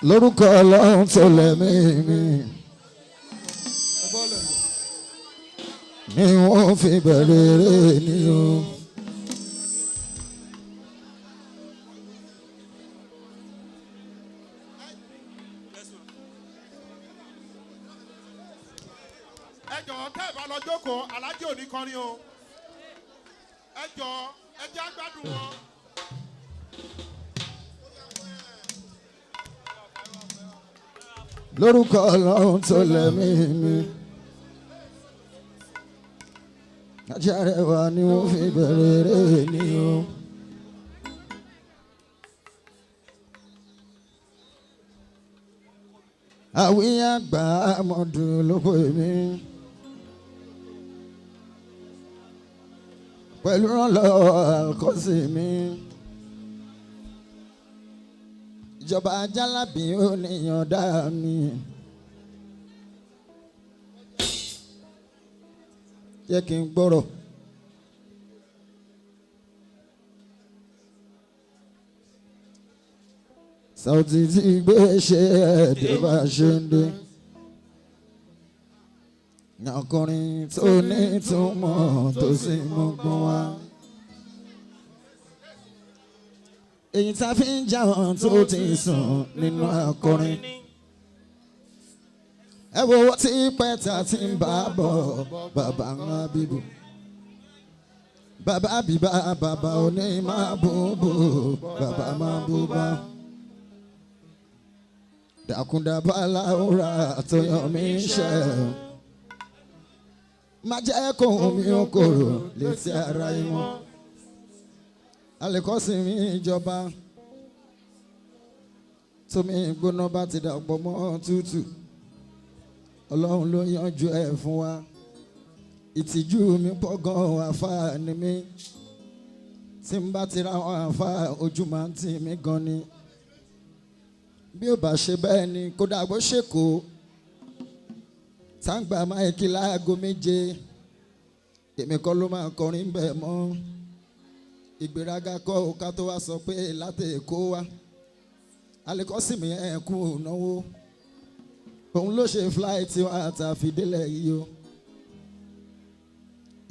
Lórúkọ Ọlọ́run tó lẹ́mí mi ni wọ́n fi bẹ̀rẹ̀ eré ni o. Ẹ jọ̀ọ́, tẹ́ ẹ bá lọ jókòó, alájí ò ní kọrin o. Ẹ jọ̀ọ́, ẹ jẹ́ àgbàdùn wọn. Lórúkọ Ọlọ́run tó lẹ́mí mi. Ajáre wa ni wọ́n fi bẹ̀rẹ̀ eré ni o. Àwíyá àgbà àmọ̀dù ló pè mí. Pẹ̀lú ìrànlọ́wọ́ àkọsí mi. Ìjọba Jálábí ò níyàn dá mi. Jẹ́ kí n gbọ́rọ̀. Saoty ti gbé ṣe ẹ̀ẹ́dẹ́ bá ṣe ń dé. Ọkùnrin tó ní túmọ̀ tó sì mú gbọ́n wá. Èyí tá a fi ń já wọn tó ti sùn nínú akọrin. Ẹ wo owó tí pẹ́ta ti ń bá bọ̀, bàbá ńlá bíbù. Bàbá bíbá, bàbá òní máa bú bù, bàbá máa bú bá. Dàkúndàbà láwùrà tó yàn mí ṣe. Má jẹ́ kó mi ó korò létí ara ìmọ̀. Alẹ́kọ́sìn mi ìjọba. Tómi gbóná bá ti dàpọ̀ mọ́ tútù. Ọlọ́run ló yanjú ẹ̀ fún wa. Ìtìjú mi pọ̀ gan-an, àfáà ni mí. Tí n bá ti ra àwọn àfáà, ojú máa ń tì mí gan ni. Bí ó bá ṣe bẹ́ẹ̀ ni kódà bó ṣe kó. Táǹgbà máìkì láago 7. Èmi kọ́ ló máa kọrin bẹ́ẹ̀ mọ́. Ìgbéraga kọ́ ò ká tó wá sọ pé láti Èkó wá. Alẹ́kọ́sí mi ẹ̀ kú náwó. Òun ló ṣe flight wa tá a fi délẹ̀ yìí o.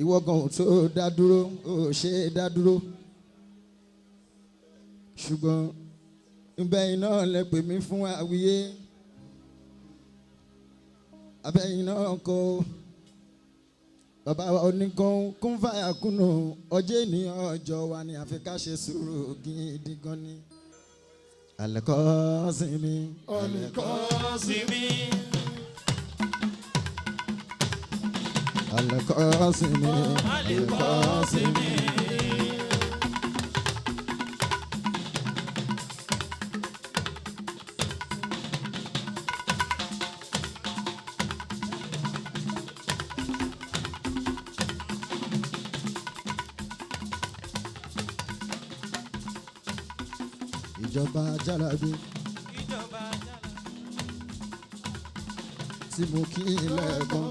Ìwọ gan ò tó dá dúró, ò ṣe é dá dúró. Ṣùgbọ́n ìbẹ̀yìn náà lẹ pè mí fún àwíyé. Abẹ́yìn náà kọ́ bàbá wa oníkan kún fàyà kùnú ọjọ́ ènìyàn ọjọ́ wa ni àfi ká ṣe sùúrù gidi gan ni. Alẹ́kọ́sí mi. Alẹ́kọ́sí mi. Alẹ́kọ́sí mi. Alẹ́kọ́sí mi. Ìjọba Jálábí tí mo kí lẹ́ẹ̀kan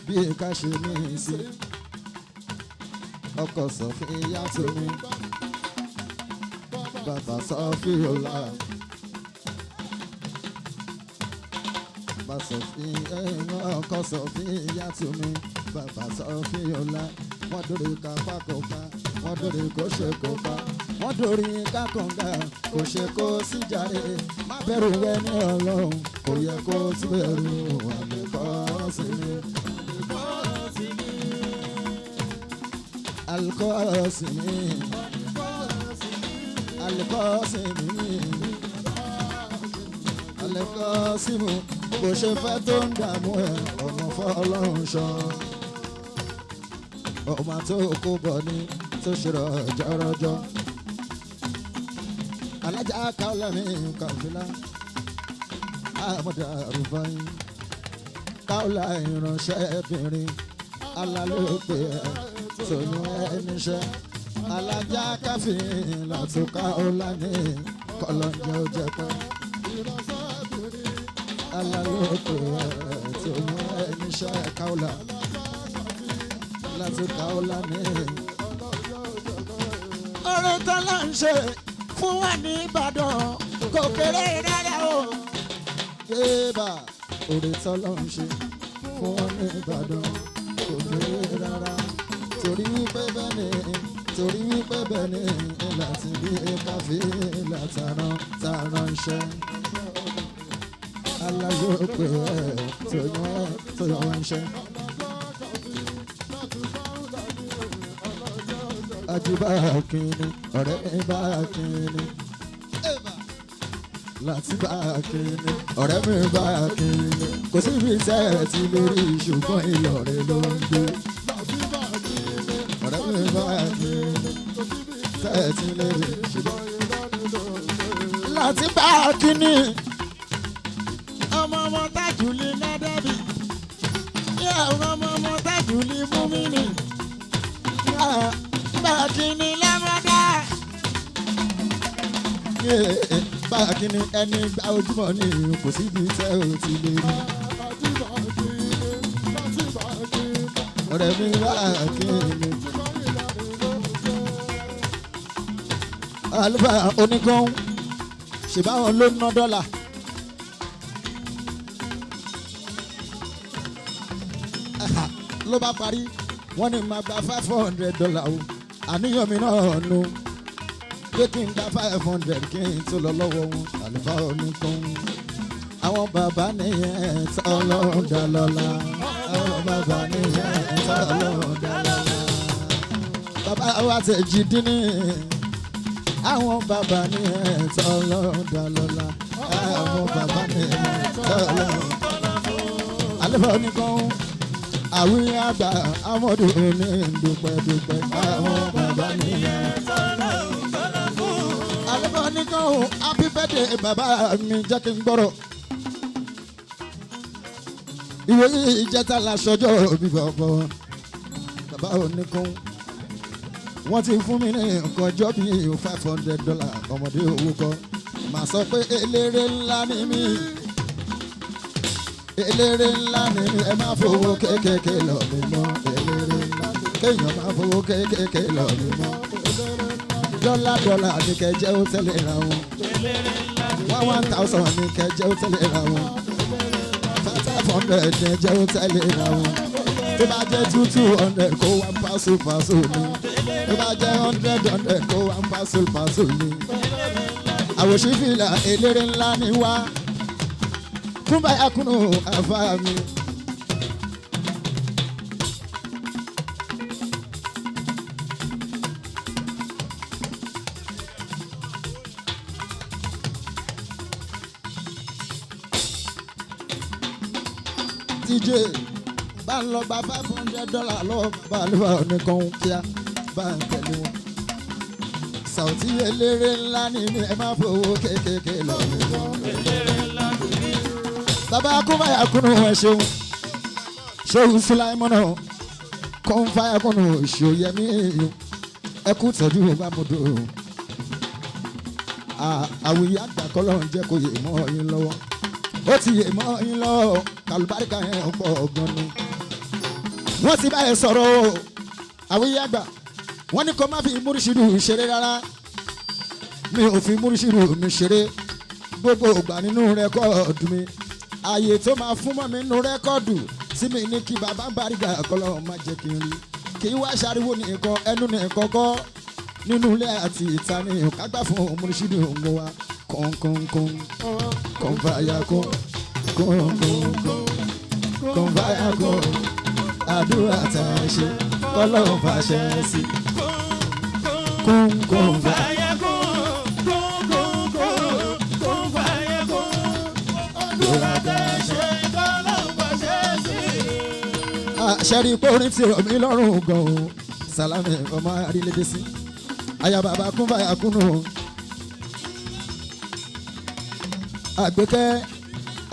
bí ká ṣe mí sí ọkọ̀ sọ̀fíyá tó mi bàbá sọ̀fíọ́lá bàbá sọ̀fíyá ọkọ̀ sọ̀fíyá tó mi bàbá sọ̀fíọ́lá. Wọ́n dórí kápá kò ká, wọ́n dórí kò ṣe kò ká, wọ́n dórí kákànga kò ṣe kó síjàre. Má bẹ̀rù ẹni Ọlọ́run kò yẹ kó sí bẹ̀rù. Àlẹ́kọ́ sí mi. Àlẹ́kọ́ sí mi. Àlẹ́kọ́ sí mi. Àlẹ́kọ́ sí mi. Bó ṣe fẹ́ tó ń dààmú ẹ̀, ọmọ fọlọ́run ṣan. Ọmọ tó kó bọ̀ ni tó ṣe rọjọ́rọjọ́. Alájà káwọlá mi kàfílà àmọ́dá àrùfáyín káwọlá ìránṣẹ́bìnrin alálòpẹ̀ ẹ̀ tòyún ẹniṣẹ́. Alájà káfíń látún káwọlá ní kọlọ́njẹ́ ó jẹ́ pẹ́. Alálòpẹ̀ ẹ̀ tòyún ẹniṣẹ́ káwọlá látún káwọlá ní. Orin tó là ń ṣe fún wa ní Ìbàdàn. Kò kéré rárá o. Yéèbà òrè tọ́lọ́ ń ṣe fún wọn ní Ìbàdàn kò kéré rárá. Torí wípé bẹ́ẹ̀ ni torí wípé bẹ́ẹ̀ ni láti bí káfí látàrán tàrán ṣẹ́. Aláyọ̀ pé ẹ̀ tó yàn wọ́n ṣẹ́. Ajíbá kìíní ọ̀rẹ́ mi bá kìíní. Láti bá kìíní ọ̀rẹ́ mi bá kìíní. Kò síbi tẹ́ ẹ ti lè rí ṣùgbọ́n Ìlọrin ló ń gbé. Ọ̀rẹ́ mi bá kìíní tẹ́ ẹ ti lè rí ṣùgbọ́n. Láti bá kìíní ọmọ ọmọ tájúlé nádàbí. Ọmọ ọmọ tájúlé múmínì. Bákìní lọ́mọdé. Bákìní ẹni gba ojúmọ́ ní kò síbi tẹ́ ò ti lè rí. Ọ̀rẹ́ mi bákìní. Àlùfáà oníkan ṣèbáwọn ló ná dọ́là. Ló bá parí wọ́n ní máa gba $500 o. Àníyàn mi náà nu pé kí n gba 500 kí n tó lọ lọ́wọ́ wọn. Àlùfáà oníkan àwọn bàbá nìyẹn tọ́lọ́run dá lọ́lá. Àwọn bàbá nìyẹn tọ́lọ́run dá lọ́lá. Bàbá wa ti jí dínní. Àwọn bàbá nìyẹn tọ́lọ́run dá lọ́lá. Àwọn bàbá nìyẹn tọ́lọ́run. Àlùfáà oníkan àwìn àgbà amọ̀dù ní dúpẹ́dúpẹ́ àwọn bàbá nìyẹn. Àlùfáà oníkan happy birthday bàbá mi jẹ́ kí n gbọ́rọ̀. Ìwé ìjẹta làṣọjọ́ òbí bàbá bàbá oníkan. Wọ́n ti fún mi ní nǹkan ọjọ́ bíi $500 ọmọdé owó kọ́. Màá sọ pé eléré ńlá ni mí. Eléré ńlá ni mí, ẹ má fowó kéékèèké lọ mí mọ́. Eléré ńlá kéèyàn má fowó kéékèèké lọ mí mọ́. Dọ́là dọ́là ni kẹjẹ́ ó tẹ̀lé ra wọn. 1,000 ni kẹjẹ́ ó tẹ̀lé ra wọn. 500 ni kẹjẹ́ ó tẹ̀lé ra wọn. Tó bá jẹ́ 200 kó wá pàṣẹ pàṣẹ mi. Tó bá jẹ́ 100 kó wá pàṣẹ pàṣẹ mi. Àwòṣí fìlà eléré ńlá ni wá. Kúnbà yakunu àfa mi. TJ bá ń lọ gba $500 lọ́wọ́ bàbá àlùfáà oníkan kíá bá ń tẹ̀lé wọn. Sàùtì eléré ńlá ni mi ẹ má fowó kéékèèké lọ. Bàbá kúnfàyà kúnnù ẹ ṣeun ṣeun Sulaimọ́nà kúnfàyà kúnnù ṣòyẹmí ẹ kú tọ́jú bàmúdò. Àwìyí àgbà kọ́lọ́ ń jẹ́ kó yè mọ́ yín lọ́wọ́. Ó ti yè mọ́ yín lọ́wọ́ kàlùbáríkà yẹn pọ̀ gan ni. Wọ́n ti bá ẹ sọ̀rọ̀ o àwìyí àgbà wọ́n ní kó má fi múrísìrù ṣeré rárá. Mi ò fi múrísìrù mi ṣeré gbogbo ìgbà nínú rẹ́kọ̀ọ́dù mi. Ààyè tó máa fún mọ́ mi nínú rẹ́kọ̀dù tí mi ní kí bàbá ń báríga kọ́lọ́ má jẹ́ kí n rí. Kì í wá ṣariwo nìkan ẹnu nìkan kọ́ nínú ilé àti ìta ní kágbá fún múrísìrù ń wa kọ̀ǹkọ̀ǹkọ̀ǹ kọ̀ǹfàyà kọ̀ kọ̀ǹkọ̀ǹkọ̀ǹ kọ̀ǹfàyà kọ̀ àdúrà tá a ṣe kọ́lọ́ fàṣẹ sí kọ̀ǹkọ̀ǹfàyà kọ̀ kọ̀ǹkọ̀ǹkọ̀ǹfàyà kọ̀ àdúrà tá a ṣe kọ́lọ́ fàṣẹ sí. Ṣẹ́rí pé orin ti rọ̀ mí lọ́rùn gan-an Sàlámì ọmọ àrílédè sí aya bàbá kúnfàyà kúnnù àgbékẹ́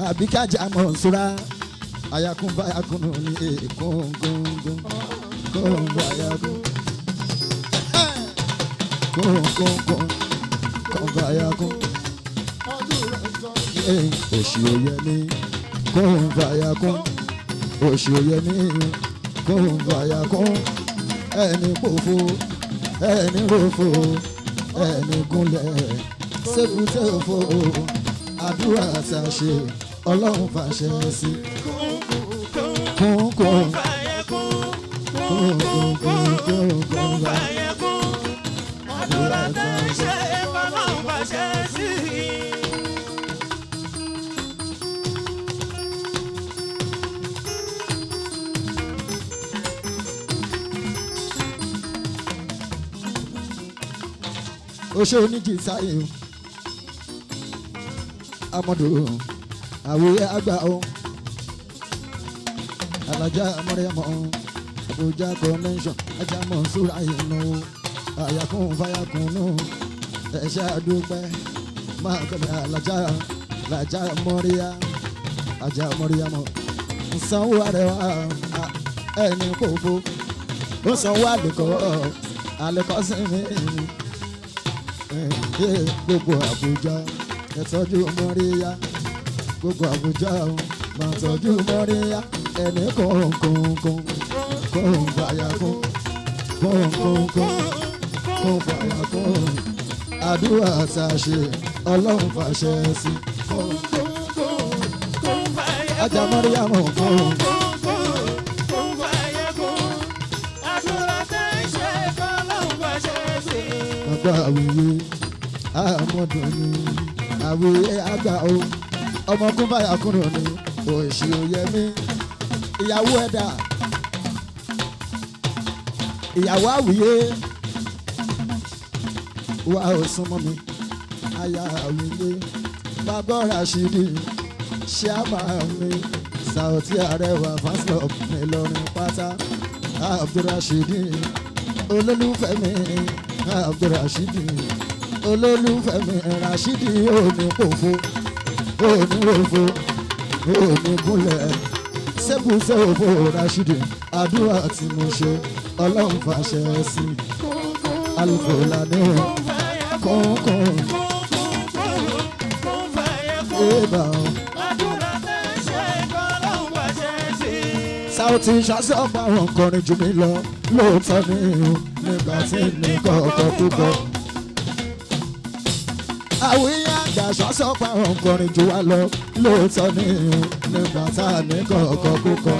àbíkájà mọ̀nsúra aya kúnfàyà kúnnù ní kóńgóńgó kóńfàyà kún kóńgóńgó kóńfàyà kún òṣì òye mi kóńfàyà kún òṣì òye mi kóńfàyà kún ẹni pòfo ẹni ròfo ẹni gúnlẹ̀ Sébùté òfò àdúrà tá a ṣe ọlọ́run fàṣẹ sí. Kúnkún kúnkún kúnkún kún fàyẹ̀kún àdúrà tá a ṣe ọlọ́run fàṣẹ sí. Oṣó oníjì sáyé o. Amọ̀dò àwòyẹ àgbà o. Alájà Mọ́ríyámọ̀ Abuja convention ajá Mọ̀nsúrà ìnú o. Àyàkùn fàyàkùn nù. Ẹ̀ṣẹ́ àdúpẹ́ máa kọ́mi alájà alájà Mọ́ríyá ajá Mọ́ríyámọ̀. Sanwó arẹwà ẹni kòfó. Ó sanwó àlèkọ́ àlèkọ́ sí mi gbogbo Àbújá ẹ tọ́jú Mọ́ríyá gbogbo Àbújá máa tọ́jú Mọ́ríyá ẹni kọ̀ọ̀kọ̀ọ̀kan kọ̀ọ̀n fàyà kún kọ̀ọ̀kọ̀ọ̀kan kọ̀ọ̀n fàyà kún àdúrà tá a ṣe ọlọ́run fàṣẹ sí ajá Mọ́ríyá mọ̀ kọ̀ọ̀kan. Kún fàyẹ̀kún àdúrà tá a ṣe ọlọ́run fàṣẹ sí. Bàbá àwòye àmọ́dún ni àwòye àgbà o ọmọkùn báyà kúrò ní òṣì òyẹmí ìyàwó ẹ̀dá ìyàwó àwòye wà ó súnmọ́ mi aya àwòye bàbá Rashidi ṣíàmà mi Saoty Arẹwà fans club Ìlọrin pátá Abdulrashidi olólùfẹ́ mi Abdulrashidi olólùfẹ́ mi Rashidi òní kòfo òní òfo òní gúnlẹ̀ sẹ́bùsẹ́ òfo Rashidi àdúrà tí mo ṣe ọlọ́run fàṣẹ sí Alufulani kọ̀ọ̀kan Kún fàyẹ̀kún ébà àdúrà tá a ṣe ọlọ́run fàṣẹ sí. Saoty ṣàṣọ́pọ̀ àwọn kọrin jù mí lọ lóòótọ́ ni o nígbà tí ní kọ̀ọ̀kan púpọ̀. Àwíyá àgbà ṣàṣọ́pọ̀ àwọn kọrin jù wá lọ lóòótọ́ ni o nígbà tá a ní kọ̀ọ̀kan púpọ̀.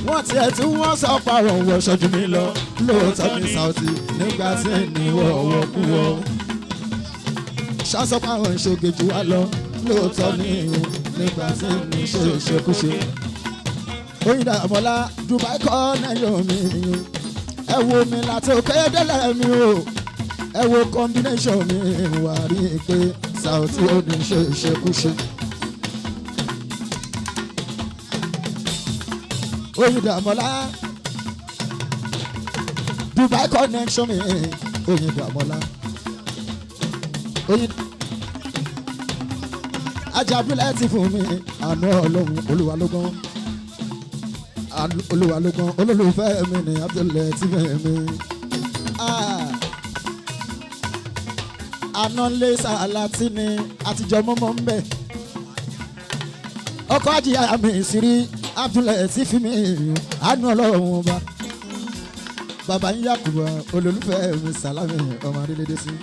Wọ́n tiẹ̀ tí wọ́n sọ pé àwọn wọṣọ jù mí lọ lóòótọ́ ni Saoty nígbà tí ní wọ̀wọ̀ kú wọ́. Ṣàṣọ́pọ̀ àwọn ìṣoge jù wá lọ lóòótọ́ ni o nígbà tí ní ṣe ìṣekúṣe. Oyinda Ọmọlá Dubai kọ́ náírà mi ẹ wo mi láti òkè délẹ̀ mi o ẹ wo combination mi wà rí i pé Saoty ò ní ṣe ìṣekúṣe. Oyinda Ọmọlá Dubai connection mi Oyinda Ọmọlá Oyin ajabilẹ̀ ti fún mi àánú Ọlọ́run Olúwa ló gbọ́n olúwa ló gbọ́n olólùfẹ́ mi ni Abdulẹ̀ tí fẹ́ mi. Àná lé sàlátì ni àtijọ́ mọ́mọ́ ń bẹ̀. Ọkọ̀ ajíyá mi ìsírí Abdulẹ̀ tí fi mi àánú ọlọ́run ọba. Bàbá ń yàkùbọ̀ olólùfẹ́ mi sàlámì ọmọ adélédé sí.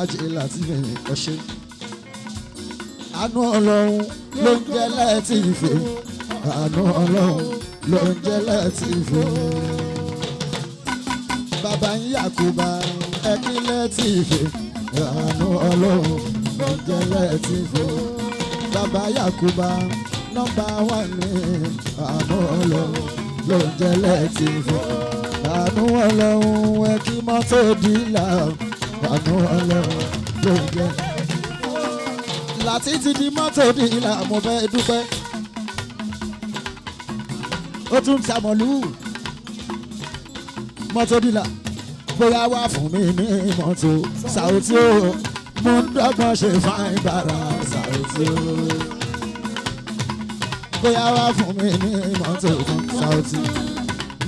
Ajílà tí mi ọ̀ṣẹ́ àánú ọlọ́run ló ń jẹ́ láti ìfẹ́ àánú ọlọ́run ló ń jẹ́ láti ìfẹ́. Bàbá ń Yàkúbà ẹkí láti ìfẹ́ àánú ọlọ́run ló ń jẹ́ láti ìfẹ́. Bàbá Yàkúbà nọ́mbà wà ní àánú ọlọ́run ló ń jẹ́ láti ìfẹ́. Àánú ọlọ́run ẹkí mọ́tò dílà àánú ọlọ́run ló ń jẹ́ láti ti di mọ́tò di ìlà mo fẹ́ dúpẹ́. Ó tún ń sàmọ̀lú mọ́tò dìlà bóyá wá fún mi ní mọ́tò Saoty o mo ń dọ́gbọ́n ṣe fáin bàrà Saoty o bóyá wá fún mi ní mọ́tò kan Saoty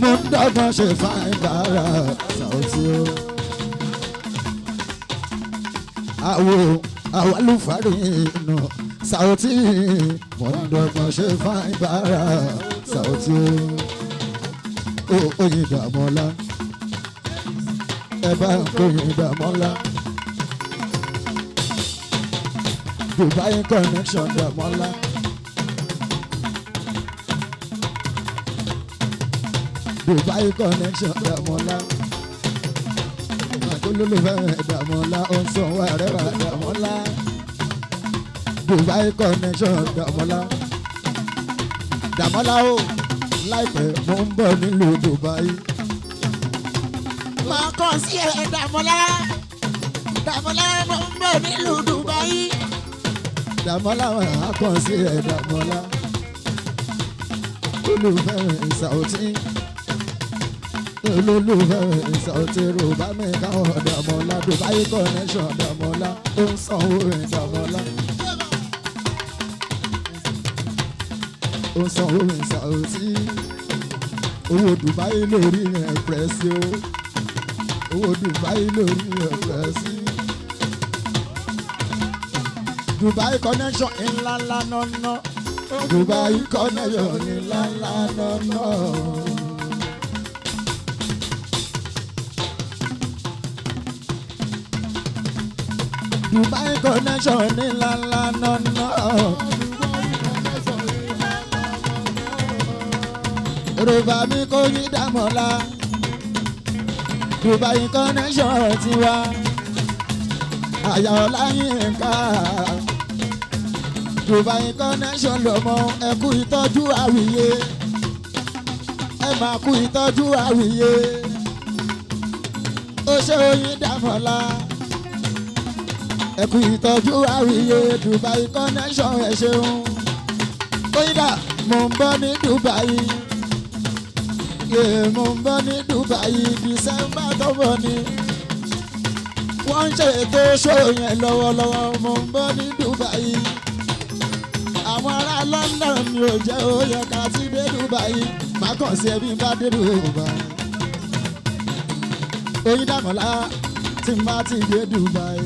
mo ń dọ́gbọ́n ṣe fáin bàrà Saoty o. Àwo àwa ló fàárí iná Saoty mo ń dọ́gbọ́n ṣe fáin bàrà Saoty o Oyindamola. Ẹ bá ń kóyin Dàmọ́lá. Dubai connection Dàmọ́lá. Dubai connection Dàmọ́lá. Àtolólùfẹ́ Dàmọ́lá ó ń sanwó àrẹwà Dàmọ́lá. Dubai connection Dàmọ́lá. Dàmọ́lá o láìpẹ́ mo ń bọ̀ nílùú Dubai. Máa kàn sí ẹ Dàmọ́lá. Dàmọ́lá mo ń bọ̀ nílùú Dubai. Dàmọ́lá á kàn sí ẹ Dàmọ́lá. Olùfẹ́ Sàùtì. Olólùfẹ́ Sàùtì Ròbá mi káwọn Dàmọ́lá. Dubai connection Dàmọ́lá. Ó ń sanwó rẹ̀ Dàmọ́lá. Ó ń sanwó rẹ̀ Sàùtì. Owó Dubai lórí ẹ̀ pẹ̀sì o. Owó Dubai lórí ẹ̀ pẹ̀sì. Dubai connection ńlá ńlá nọ́nà. Dubai connection ńlá ńlá nọ́nà. Dubai connection ńlá ńlá nọ́nà. Yorùbá mi kò yí Dàmọ́lá. Dubai connection tiwa. Àyà Ọláyínká. Dubai connection lọ́mọ ẹ kú ìtọ́jú àwíyé. Ẹ máa kú ìtọ́jú àwíyé. Ó ṣe oyin Dàmọ́lá. Ẹ kú ìtọ́jú àwíyé. Dubai connection ẹ ṣeun. Oyinda mò ń bọ̀ ní Dubai. Yeah, mo ń bọ̀ ní Dubai December tó bọ̀ ni. Wọ́n ń ṣètò ṣó yẹn lọ́wọ́lọ́wọ́ mo ń bọ̀ ní Dubai. Àwọn ará London mi ò jẹ́ ó yẹ ká ti dé Dubai. Má kàn sí ẹbí bá dé Dubai. Oyin Dàmọ́lá tí n bá ti dé Dubai.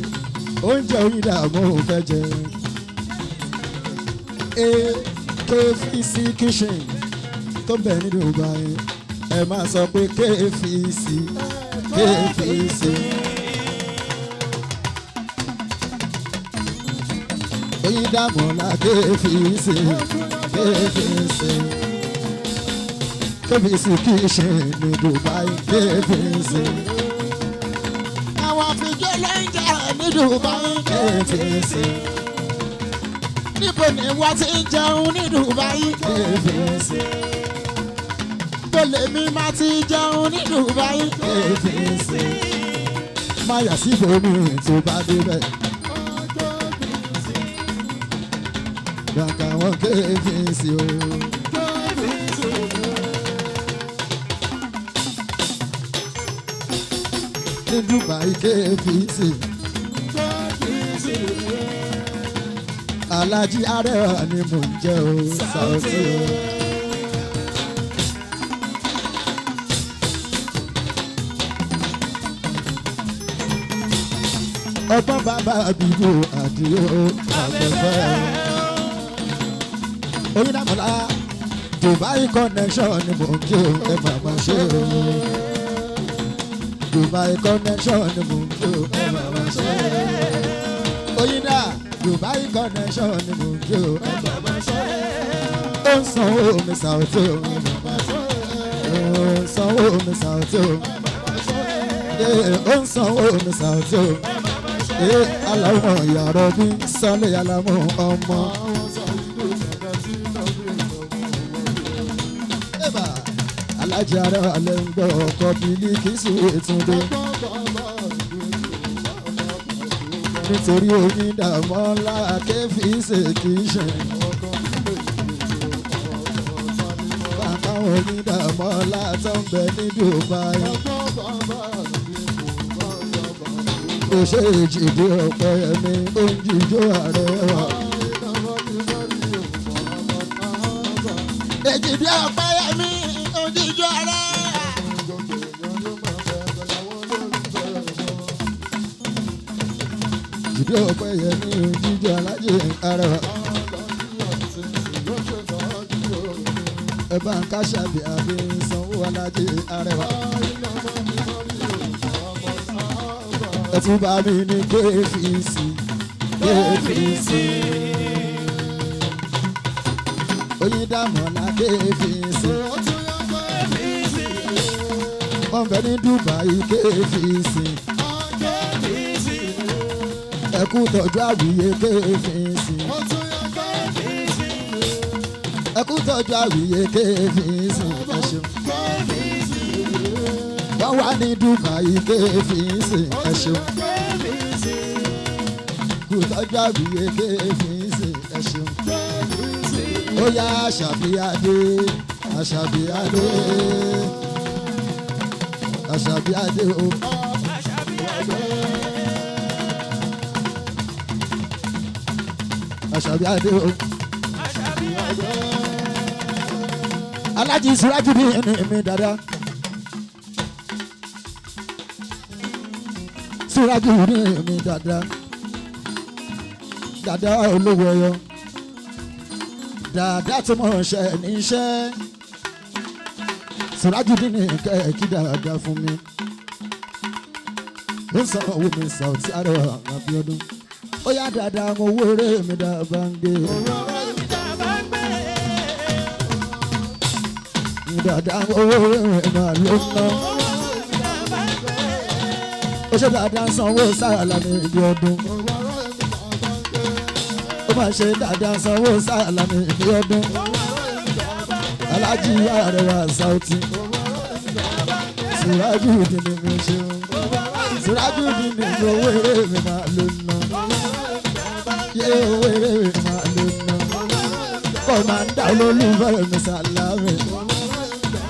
Oúnjẹ Oyin Dàmọ́ ò fẹ́ jẹ. AKFC kitchen tó ń bẹ ní Dubai. Ẹ máa sọ pé KFC KFC. Oyin Dàmọ́lá KFC KFC. KFC kitchen ní Dubai KFC. Àwọn àfijọ́ ló ń jẹ ní Dubai. KFC Níbo ni wọ́n ti ń jẹun ní Dubai? KFC Bó lèmi máa ti jẹun ní Dubai? KFC. Má yà sí ibòmí tó bá débẹ̀. Gbàgbà wọn KFC o. Ní Dubai KFC. Alájí Arẹwà ni mò ń jẹ́ o, Sàùtì o. Ọgbọ́n bàbá àbíbò àdìo àgbẹ̀fẹ́. Oyindamola Dubai connection ni mò ń kí o, ẹ màmá ṣe o. Dubai connection ni mò ń kí o, ẹ màmá ṣe o. Oyinda Dubai connection ni mò ń kí o, ẹ màmá ṣe o. Ó ń sanwó mi Sàùtì o. Ó ń sanwó mi Sàùtì o. Ó ń sanwó mi Sàùtì o. Aláwọ̀ yàrá bí sálẹ̀ aláwọ̀ ọmọ. Alájà ara alẹ́ ń gbọ́ ọkọ̀ Bílíkísù Ètúndé. Nítorí oyin Dàmọ́lá KFC kì í ṣe. Bàbá oyin Dàmọ́lá tó ń bẹ ní Dubai. Kò ṣe èjìdí ọ̀pẹ ẹ̀mí ó ń jíjó ààrẹ wa. Èjìdí ọ̀pẹ ẹ̀mí ó ń jíjó ààrẹ. Èjìdí ọ̀pẹ ẹ̀mí ó ń jíjó alájẹ ààrẹ wa. Ẹ bá ń káṣá bí àbí sanwó alájẹ ààrẹ wa. Ẹ tún bá mi ní KFC KFC. Oyin Dàmọ́lá KFC. Wọ́n bẹ ní Dubai KFC. Ẹ kú tọ́jú àwíyé KFC. Ẹ kú tọ́jú àwíyé KFC. Ẹ ṣeun. Wọ́n wà ní Dubai KFC. Ẹ ṣeun. Kú tọ́jú àwíyé KFC. Ẹ ṣeun. Ó yá Àṣàbíadé Àṣàbíadé Àṣàbíadé o. Àṣàbíadé o. Alájí Suraju ní ẹni mi dada. Suraju ní mi dada. Dada olówó ẹyọ. Dada tí mo ṣe níṣẹ́. Suraju ní kẹ́ẹ̀kí dada fún mi. Ó sọ owó mi Sauty Arẹwà Abíọ́dún. Ó yá dada àwọn owó eré mi dábàá ń gbé. Dada owó rẹ̀ máa ló ń ná. Ó ṣe dada sanwó Sàlámì ibi ọdún. Ó máa ṣe dada sanwó Sàlámì ibi ọdún. Alájí Arẹwà Sauty. Suraju ni mi ṣe. Suraju ni mi owó eré mi máa ló ń ná. Yé owó eré mi máa ló ń ná. Kọ̀mándà olólùfẹ́ mi Sàlámì.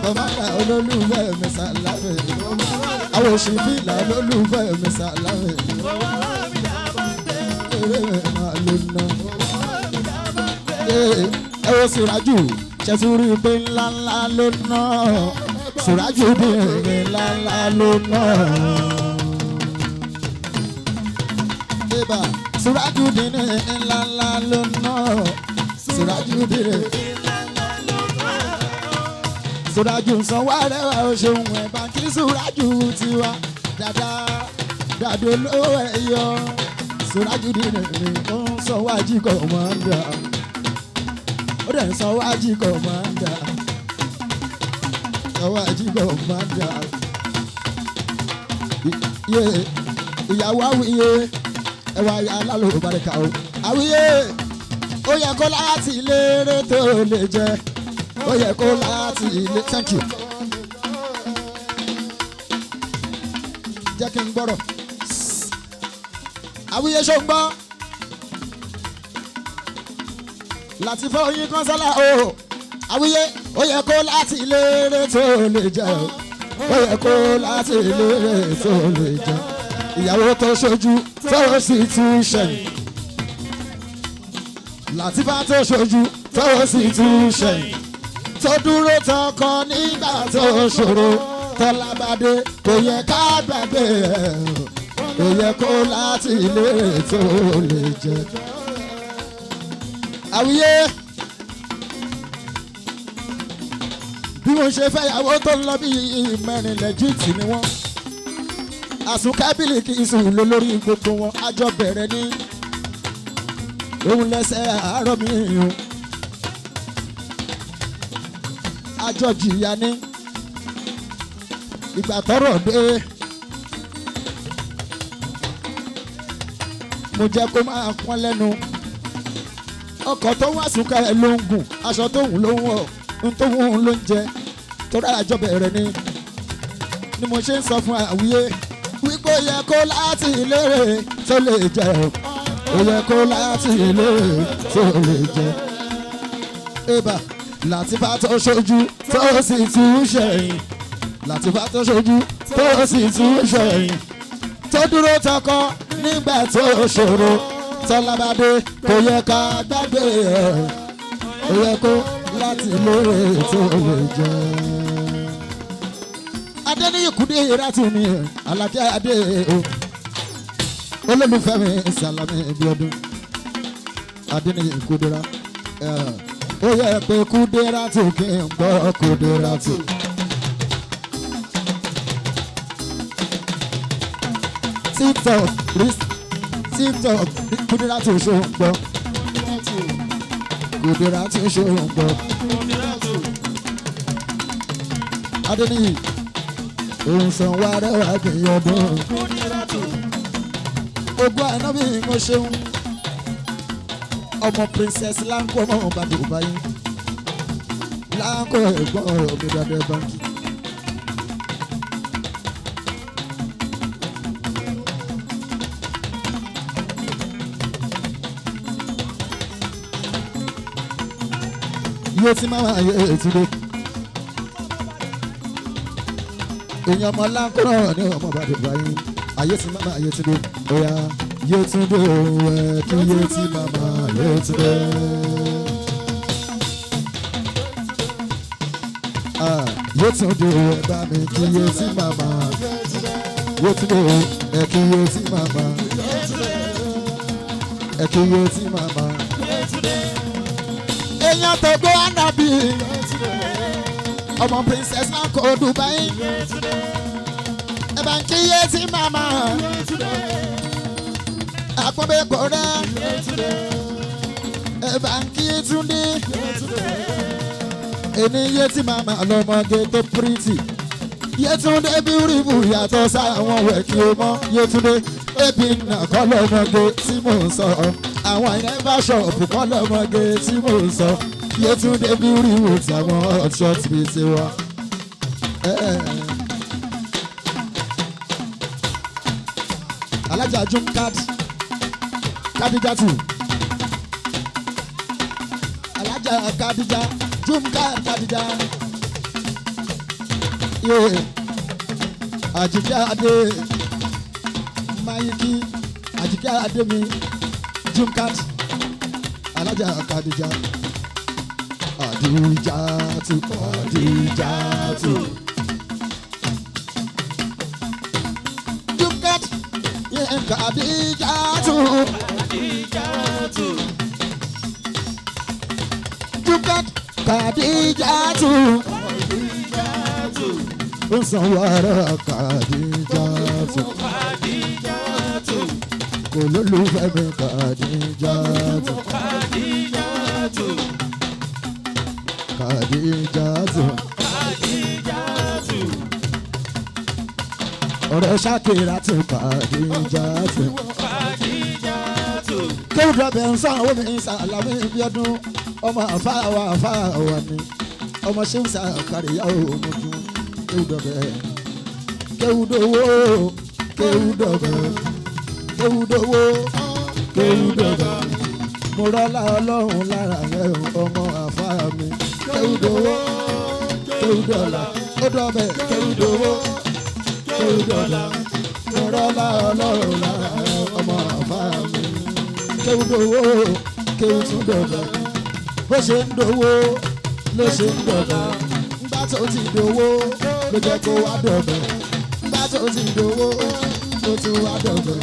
Kọ̀mándà olólùfẹ́ mi Sàlámì. Àwọn òṣìfìlà olólùfẹ́ mi Sàlámì. Eré mi máa ló ná. Ẹ wo Suraju, ṣe tún rí i pé ńlá ńlá ló ná. Suraju bí èrè ńlá ńlá ló ná. Suraju bí ńlá ńlá ló ná. Suraju bí Suraju sanwó Arẹwà o ṣeun ẹ̀ bá kí Suraju tiwa dada dàdó lówó ẹ̀yọ. Suraju bí mi ó ń sanwó ajíkọ̀ máa ń dà. Ó dẹ̀ ń sanwó ajíkọ̀ máa ń dà. Sanwó ajíkọ̀ máa ń dà. Ìyàwó àwíyé ẹwà alálòbárẹ̀ká o. Àwíyé ó yẹ kó láti lérè tó lè jẹ. Ó yẹ kó láti ilé. Thank you. Jẹ́ kí n gbọ́rọ̀. Àwíyé ṣó ń gbọ́. Làtífọ́ oyin kan sálà o. Àwíyé ó yẹ kó láti lérè tó lè jẹ o. Ó yẹ kó láti lérè tó lè jẹ. Ìyàwó tó ṣojú tó sì tún ṣẹ̀yìn. Làtífà tó ṣojú tó sì tún ṣẹ̀yìn. Tó dúró tọkọ nígbà tó ṣòro. Tọ́lábàdé kò yẹ ká gbàgbé ẹ̀. Kò yẹ kó láti lérè tó lè jẹ. Àwíyé bí mo ṣe fẹ́yàwó tó ń lọ bí mẹ́rin lẹ́jìtì ni wọ́n. Àsùnkábìlì kì í sùn lọ lórí gbogbo wọn. Àjọ bẹ̀rẹ̀ ní òun lẹ́sẹ̀ àárọ̀ mi o. Àjọ jìyà ní ìgbà tọ́rọ̀ dé. Mo jẹ́ kó máa pọ́n lẹ́nu. Ọkọ̀ tó wá sùn ká ẹ̀ ló ń gùn, aṣọ tó wù ló ń wọ̀, ohun tó wù ló ń jẹ. Torí àjọ bẹ̀rẹ̀ ni ni mo ṣe ń sọ fún Àwíyé wípé ó yẹ kó láti lérè tó lè jẹ o. Ó yẹ kó láti lérè tó lè jẹ. Ébà Làtífà tó ṣojú tó sì tún ṣẹ̀yìn. Làtífà tó ṣojú tó sì tún ṣẹ̀yìn. Tó dúró tọkọ nígbà tó ṣòro. Tọ́lábàdé kò yẹ ká gbàgbé ẹ̀. Ó yẹ kó láti lérè tó lè jẹ. Adéníyì Kúdí ìrátì mi Àlàkẹ́ Adé o. Olólùfẹ́ mi Sàlámì Bíọ́dún. Adéníyì Kúdírà. Ó yẹ pé Kúdírà tù kí n gbọ́ Kúdírà tù. TikTok TikTok Kúdírà tó ṣe ń gbọ́ Kúdírà tó ṣe ń gbọ́ Adéníyì òun sàn wá rẹwà gbìyànjú ogun ànábì mo ṣeun ọmọ princess láńkó ọmọ ọba Dubai láńkó ẹ̀gbọ́n mi dàdé báńkì. Yóò ti máa wáyé ètùdó èèyàn ọmọ láńkó náà ní ọmọ ọba Dubai ayé ti máa ayé ti dé oya Yétúndé ẹ kí Yétí màmá Yétúndé. Yétúndé ẹ bá mi kí Yétí màmá Yétúndé ẹ kí Yétí màmá ẹ kí Yétí màmá. Èèyàn tó gbó ànábì ọmọ princess Lanko Dubai ẹ bá ń kí Yétí màmá àpọ̀bẹ́kọ̀ rẹ̀ ẹ bá ń kí Túndé ẹni Yétí màmá lọ́mọge tó pírítì Yétúndé bíúrìbù yàtọ̀ sáwọn wẹ̀ kí o mọ́ Yétúndé ebi nà kọ́ lọ́mọge tí mò ń sọ àwọn ẹ̀rẹ́fà ṣọ̀pù kọ́ lọ́mọge tí mò ń sọ Yétúndé bíúrìbù tàwọn ọ̀ṣọ́ tìbí tiwa. Alájà Jumkad Kadijatu Alájà Kadija Jumkad Kadija ye Àjíkẹ́ Adé Mayiki Àjíkẹ́ Adé mi Jumkad Alájà Kadija Adijatu Adijatu Jumkad ye Kadijatu. Kadijatu. Jumkad Kadijatu. Kadijatu. Ó san wàrà Kadijatu. Kadijatu. Kò lólùfẹ́ mi Kadijatu. Kadijatu. Kadijatu. Kadijatu. Ọ̀rẹ́ Ṣakira tún Kadijatu. Kéwùdọ̀bẹ̀ ń sàn owó mi ń sàlámì bí ọdún ọmọ àfáàwà àfáàwà ni ọmọ ṣé ń sàkàríyá òun ojú kéwùdọ̀bẹ̀ kéwùdọ̀wó kéwùdọ̀bẹ̀ kéwùdọ̀wó kéwùdọ̀bẹ̀ mo rọ́lá ọlọ́run lára rẹ̀ ọmọ àfáà mi kéwùdọ̀wó kéwùdọ̀là ó dọ̀bẹ̀ kéwùdọ̀wó kéwùdọ̀là mo rọ́lá ọlọ́run lára rẹ̀ ọmọ àfáà mi kéwúdowó kéwútúndọ̀dọ̀ bó ṣe ń dowó ló ṣe ń dọ̀dọ̀ ńgbà tó ti dowó ló jẹ́ kó wá dọ̀dọ̀ ńgbà tó ti dowó ló ti wá dọ̀dọ̀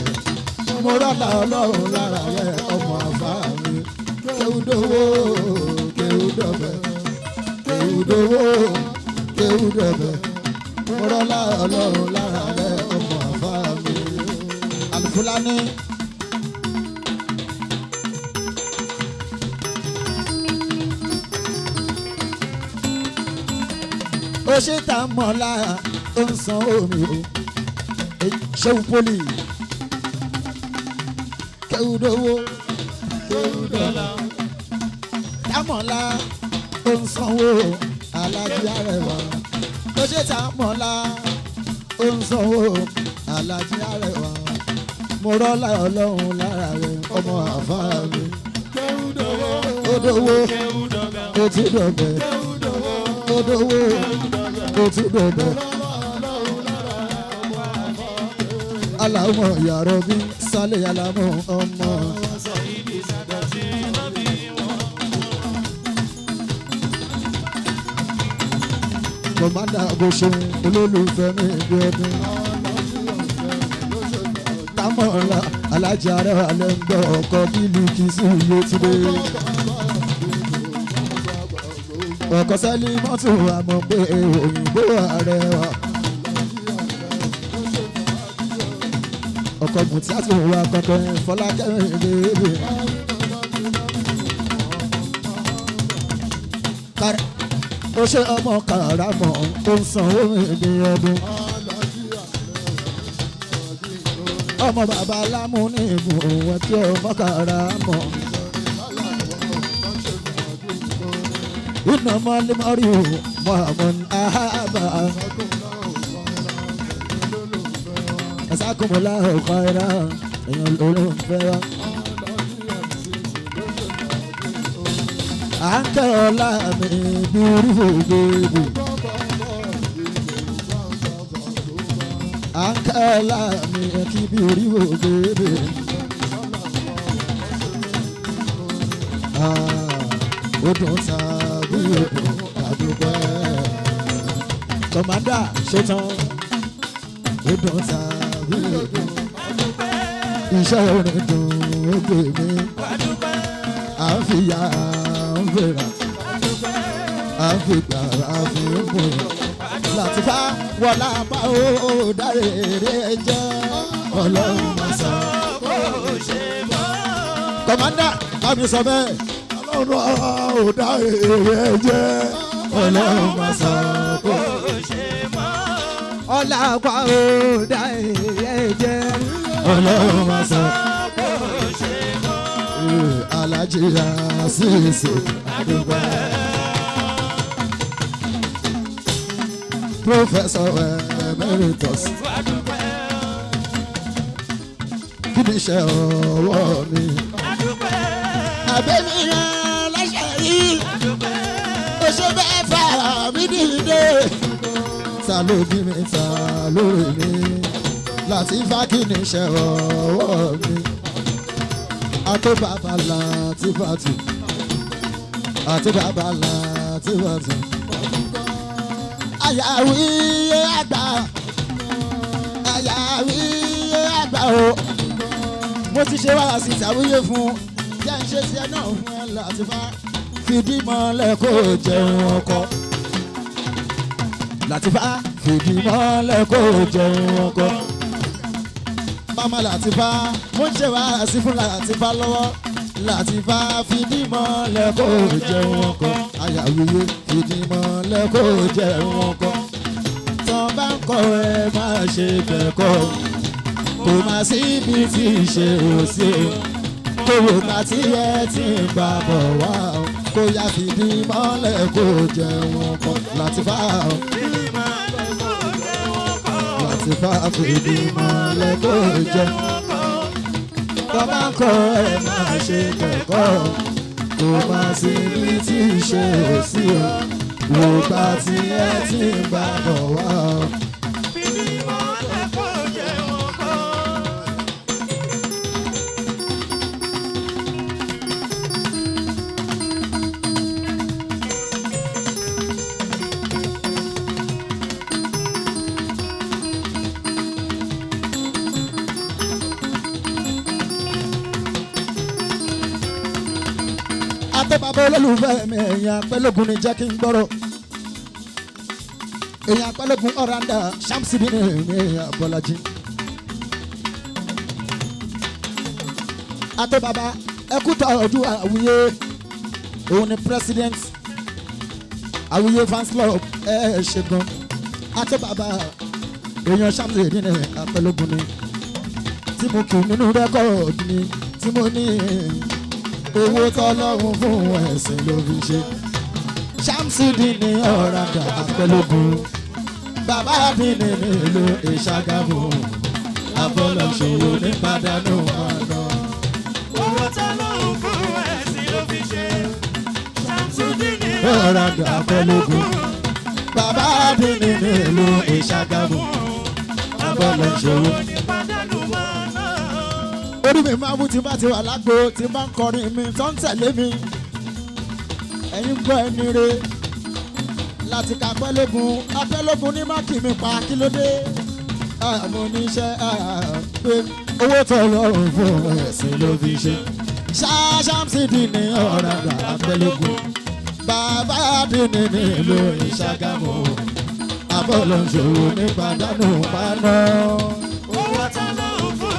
mo rọ́lá ọlọ́run lára rẹ̀ ọmọ àfá mi kéwúdowó kéwúdọ̀bẹ̀ kéwúdowó kéwúdọ̀bẹ̀ mo rọ́lá ọlọ́run lára rẹ̀ ọmọ àfá mi Alufulani. Ó ṣe tá a mọ̀ lára ó ń san omi o ṣéun poli kéwúdowó kéwúdọ́là támọ̀lá ó ń sanwó alájí arẹwà ó ṣe tá a mọ̀ lára ó ń sanwó alájí arẹwà mo rọ́lá ọlọ́run lára rẹ̀ ọmọ àfáà mi Kéwúdowó ó dowó kéwúdọ̀gà ó ti dọ̀bẹ̀ kéwúdowó ó dowó ó ti dọ̀bẹ̀. Aláwọ̀ yàrá bí sálẹ̀ alámọ̀ ọmọ. Kọ̀mádà bó ṣeun olólùfẹ́ mi bí ọdún. Támọ̀lá alájà rẹ̀ alẹ́ ń gbọ́ ọkọ̀ bílù kìí sí iye tí dé. Ọkọ̀ sẹ́lí mọ́tò àmọ́ pé òyìnbó ààrẹ wa. Ọkọ̀ mùtí àti òwò akọ̀kọ̀ Fọlákẹ́mi bèbè. Ó ṣe ọmọ kàràmọ̀ tó ń sanwó mi ọdún. Ọmọ bàbá lámú ní ìbò òun tí ọmọ kàràmọ̀. Iná mọ́lẹ́mọ́rí o, mọ̀ọ́mọ́ àhábà. Ẹ̀sákùnmọ́lá ọ̀kọ́ ẹ̀rá èèyàn ló ń fẹ́ wá. À ń tẹ ọlá mi beautiful baby. À ń tẹ ọlá mi kí beautiful baby. Ó dùn tàbí odò àdúgbò. Kọ̀mándà ṣetán. Ó dùn tàbí odò. Iṣẹ́ orin dùn ó gbè mí. À ń fi ya ń fèrà. À ń fi gbà à fi ń bò. Làtífá wọlá bá ó dáre eré jẹ́. Ọlọ́run máa sọ. Kọ̀mándà bá mi sọ bẹ́ẹ̀. Ọlọ́run ò dá èrè jẹ́. Ọlọ́run máa sọ kó. Ọlá wa ò dá èrè jẹ́. Ọlọ́run máa sọ. Alájí Àṣìṣe àdúgbò. Professor Emeritus. Kí ni iṣẹ́ ọwọ́ mi? Àbẹ̀mí yẹn lọ́sẹ̀ yìí. Oṣù mẹ́fà mi dìde. Ta ló bí mi, ta ló rè mí? Làtífá kí ni iṣẹ́ ọwọ́ mi? Àtó bàbá Làtífàtù. Àtó bàbá Làtífàtù. Àyàwí àgbà. Àyàwí àgbà o. Mo ti ṣe wá sí ìtàwíyé fún jẹ́ ń ṣe tiẹ̀ náà fún ẹ Làtífá. Fìdí mọ́lẹ̀ kó jẹun ọkọ. Làtífá fìdí mọ́lẹ̀ kó jẹun ọkọ. Mama Làtífá mo ń ṣe wá sí fún Làtífá lọ́wọ́. Làtífá fìdí mọ́lẹ̀ kó jẹun ọkọ. Àyàwíyé fìdí mọ́lẹ̀ kó jẹun ọkọ. Tán bá ń kọ́ ẹ má ṣe bẹ̀ kọ́. Kò má sí ibi tí ì ṣe ò sí o. Kòwò bá tí ẹ ti ń bá bọ̀ wá o. Kó yá fìdí mọ́lẹ̀ kó jẹun ọkọ. Làtífá o. Làtífá fìdí mọ́lẹ̀ kó jẹun. Tọ́ bá ń kọ́ ẹ má ṣe kẹ̀kọ́. Kò má sí ibi tí ì ṣe ò sí o. Wò bá tí ẹ ti ń bá bọ̀ wá o. Àtọ́bàbà olólùfẹ́ mi èèyàn apẹ́lógún ni jẹ́ kí n gbọ́rọ̀. Èèyàn apẹ́lógún ọ̀ràǹdà Ṣámsìdì ni mi Bọ́lájí. Àtọ́bàbà ẹkútọ̀ ọdún àwùyé òun ni president àwùyé fans club ẹ ṣe gan. Àtọ́bàbà èèyàn Ṣámsìdì ni apẹ́lógún ni tí mo kì nínú rẹ́kọ̀ọ́dù ni tí mo ní owó tọ́lọ́run fún ẹ̀sìn ló fi ṣe. Ṣámsìdì ní ọ̀ràǹdà apẹ́lógún. Bàbá àdínní nílùú Ìṣàgámù. Àfọlọ́ṣòwò ní pàdánù ọ̀nà. Owó tọ́lọ́run fún ẹ̀sìn ló fi ṣe. Ṣàmsùdínì Ọ̀ràǹdà apẹ́lógún. Bàbá àdínní nílùú Ìṣàgámù. Àfọlọ́ṣòwò. ní pàdánù ọ̀nà. Orí mi máa mú tí bá ti wà lágbo tí bá ń kọrin mi tó ń tẹ̀lé mi. Ẹ̀yin gbọ́ ẹni re láti ka apẹ́lógún apẹ́lógún ní máàkì mi pa kí ló dé. Àmọ́ oníṣẹ́ pé owó tó lọ́rùn fún ẹ̀sìn ló fi ṣe. Ṣáṣámsìdì ní ọ̀ràǹdà apẹ́lógún. Bàbá àdínní nílùú Ìṣàgámù. Àbọ̀lọ́ṣòwò ní pàdánù paná. Owó tọ́lọ́run fún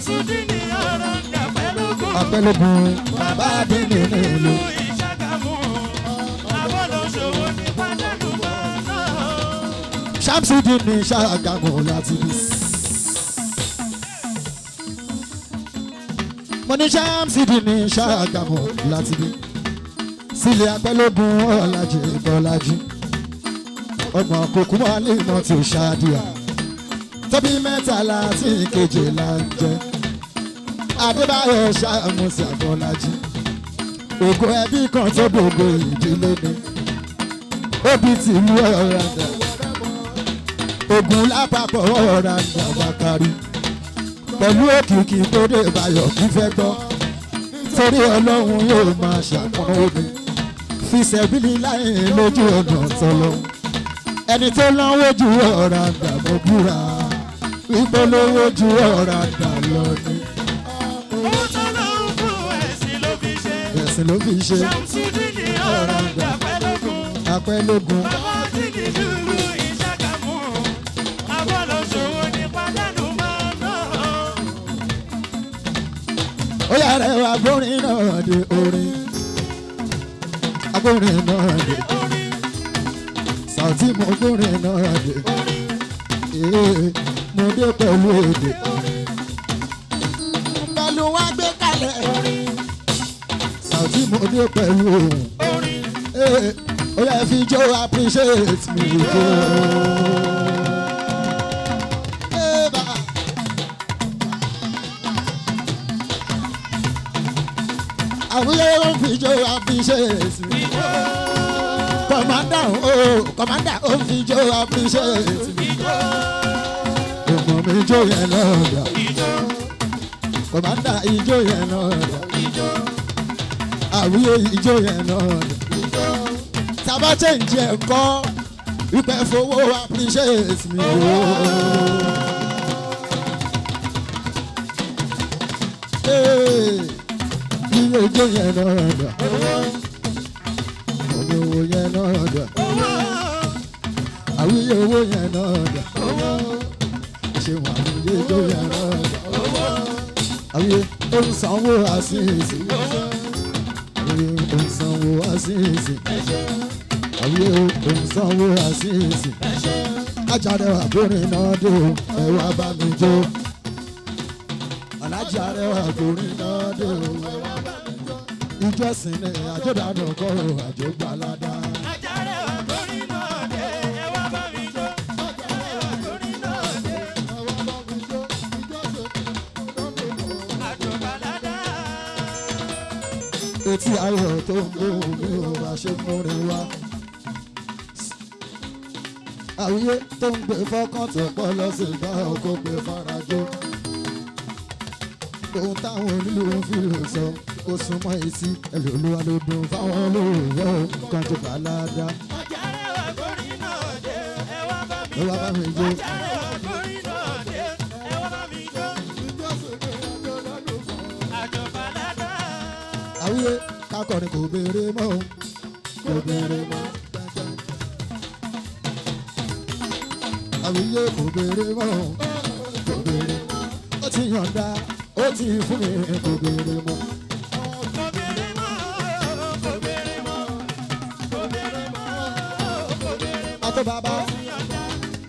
Ṣàmsùdínì ọ̀rọ̀ǹdà pẹ̀lúgùn. Apẹ́lógún bàbá Adéni nílùú. Ìṣàgámù. Abọ́lọ́ṣòwò ní pàdánù máa náà. Ṣàmsùdínì Ṣàgámù láti bí. Mo ní Ṣàmsùdínì Ṣàgámù láti bí. Sílẹ̀ Apẹ́lógún Ọ̀làjì Bọ́lájì. Ọgbọ̀n kòkó wà lè mọ̀ tí ó ṣáàdìyà. Tóbi mẹ́tàlá tí kejìlá ń jẹ. Adébáyọ̀ Ṣàmùsì Àbọ̀lájì. Ògo ẹbí kan tó gbogbo ìdílé ni. Óbí tìlú ọ̀ràdà. Ògùn lápapọ̀ ọ̀ràdà wà kárí. Pẹ̀lú òkìkí tó dé Báyọ̀ kí fẹ́ gbọ́. Torí Ọlọ́run yóò máa ṣàpọ̀n omi. Fi sẹ̀bílì láì lójú ọ̀nà tọ́lọ́. Ẹni tó náwó ju ọ̀ràdà mo búra. Wípé lówó ju ọ̀ràdà lọ ni. Owó tó lóun fún ẹ̀sìn ló fi ṣe. Ẹ̀sìn ló fi ṣe Ṣàmsùdínì ọ̀rọ̀ǹdà pẹ̀lúgùn. Apẹ́lógún. Bàbá Adéni lùlù Ìṣàgámù. Abọ́lọ́ṣòwò ní pàdánù máa náà. Ó yára ẹwà agbórin náà dé orin. Agbórin náà dé. Orin, Sàùtì mo gbórin náà dé. Ee, mo dé pẹ̀lú èdè. Pẹ̀lú wá gbé kalẹ̀. Sàùtì mo dé pẹ̀lú ohùn. orin. Ee, ó yẹ fi jó appreciate me jó. Ee bàbá. Àwùjọ ó fi jó appreciate me. Kọ̀mándà ó kọ̀mándà ó fi jó appreciate me. Ọmọ mi jó yẹn náà dà. Kọ̀mándà ijó yẹn náà dà. Àwíyé ijó yẹn náà dà. Tàbá change ẹ̀ ńkọ́ wípé fowó appreciate me o. Ee, Iye ijó yẹn náà dà. Ọ̀nà owó yẹn náà dà. Àwíyé owó yẹn náà dà. Ṣé wàá àwíyé ijó yẹn náà dà? Àwíyé ó ń sanwó àṣìṣe. Àwíyé ó ń sanwó àṣìṣe. Àwíyé ó ń sanwó àṣìṣe. Ajáde àgbórin náà dé o, ẹ wá bá mi jó. Alájà rẹwà àgbórin náà dé o, ẹ wá bá mi jó. Ìjọsìn ni àjọdánù kọ́ o, àjọgbàládá. Ajáre wà kórìí náà dé, ẹ wá bá mi jó. Ajáre wà kórìí náà dé. Àjọ̀báládá. Etí ayọ̀ tó ń gbóhùn mi ò bá ṣe múrin wá. Àwíyé tó ń gbé fọ́kàn tó pọ̀ lọ sí bá ọkọ̀ gbé farajó. Ohun táwọn onílù ń fi lò sọ, ó súnmọ́ etí ẹlòlúwa ló dùn fáwọn olóòwò kan tó bá ládàá. Ajáre wà kórìí náà dé, ẹ wá bá mi Ẹ wá bá mi jó. Ajáre wà kórìí náà dé, ẹ wá bá mi jó. Àjọ̀báládá. Àwíyé kakọrin kò béèrè mọ́ o, kò béèrè mọ́. Àwíyé kò béèrè mọ́ o, kò béèrè mọ́. Ó ti yọ̀ǹda, ó ti fún mi, kò béèrè mọ́. Kò béèrè mọ́, kò béèrè mọ́, kò béèrè mọ́, kò béèrè mọ́. Àtọ́ bàbá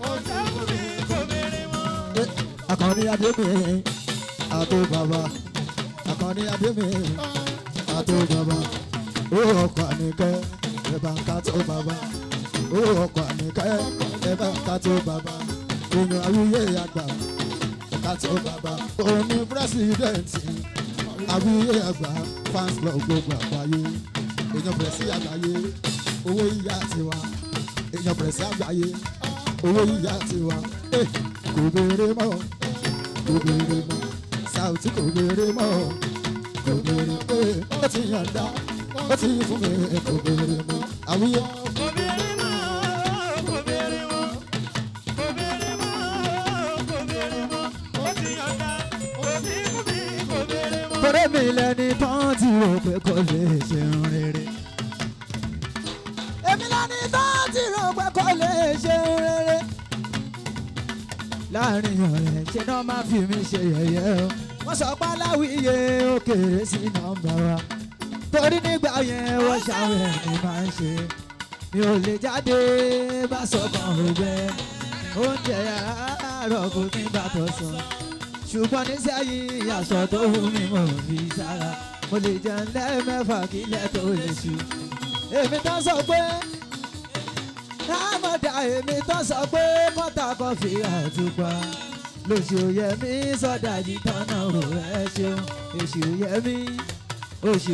Ó sá fún mi, kò béèrè mọ́. eh, Akànní Adémi, àtọ́ bàbá. Akànní Adémi, àtọ́ bàbá. Ó ọkọ̀ àníkẹ́, ẹ bá ń ká tó bàbá. Ó ọkọ̀ àníkẹ́, ẹ bá ń ká tó bàbá. Èèyàn àwíyé àgbà, ká tó bàbá. Òun ni pírẹ́sìdẹ̀ǹtì àwíyé àgbà fans club gbogbo àgbáyé. Èèyàn pẹ̀sì àgbáyé, owó yíyá tiwa. Èèyàn pẹ̀sì àgbáyé, owó yíyá tiwa. Eh, Kò béèrè mọ́, kò béèrè mọ́, Saoty kò béèrè mọ́, kò béèrè eh, ó ti yànda, ó ti fún mi, kò béèrè mọ́. Àwíyé. Kò béèrè mọ́, kò béèrè mọ́, kò béèrè mọ́, kò béèrè mọ́. Ó ti yọ̀ǹda, ó ti fún mi, kò béèrè mọ́. Torí mi lẹni tán ti rò pé kò lè ṣe ń rere. Èmi lẹni tán ti rò pé kò lè ṣe ń rere. Láàrin ọ̀rẹ́ ṣe náà máa fi mí ṣe yẹ̀yẹ́ o. Wọ́n sọ pé aláwìyé ó kéré sí nọ́mbà wa. Torí nígbà yẹn wọ́n ṣàwọn ẹ̀mí máa ń ṣe. Mi ò lè jáde bá sọ̀kan ògbẹ́. Oúnjẹ àárọ̀ kò ní bàtọ̀ sàn. Ṣùgbọ́n nísẹ́yìn aṣọ tó wù mí mo fi sára. Mo lè jẹun lẹ́ẹ̀mẹ́fà kílẹ̀ tó lè ṣù. Èmi tán sọ pé àmọ̀dá èmi tán sọ pé kọ́tà kọfí àtùpà. Lóṣù yẹmí sọ̀dà yìí tán náà ò ẹ ṣeun. Èṣù yẹmí oṣù.